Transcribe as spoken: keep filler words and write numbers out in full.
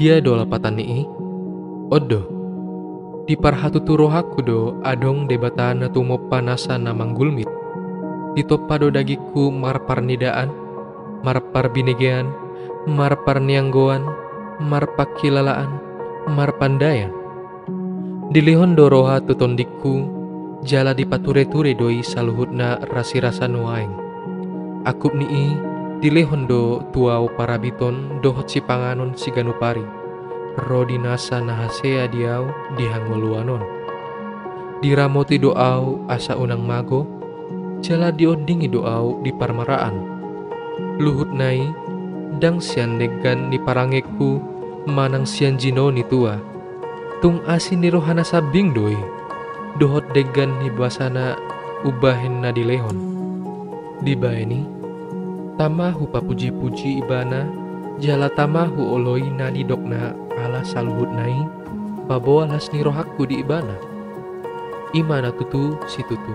Dia do lapatan ni i? On do. Di parhatutu rohangku do adong Debata na tumompa nasa na manggulmit. Ditompa do dagingku marparnidaan, marparbinegean, marparnianggoan, marpangkilalaan, marpandaian. Dilehon do roha tu tondingku, jala dipatureture do i saluhutna rasirasa nuaeng. Angkup ni i, dilehon do tu ahu parabiton dohot sipanganon siganup ari, ro di nasa na hasea di ahu di hangoluan on. Diramoti do ahu asa unang mago, jala diondingi do ahu di parmaraan. Luhutna i, ndang sian denggan ni parangengku manang sian jino ni tua. Tung asi ni roha na sambing do i, dohot denggan ni basana umbahen na dilehon. Dibahen i, tama hupapujipuji Ibana, jala tama huoloi na nidokna, ala saluhutna i paboa las ni rohangku di Ibana. I ma na tutu situtu.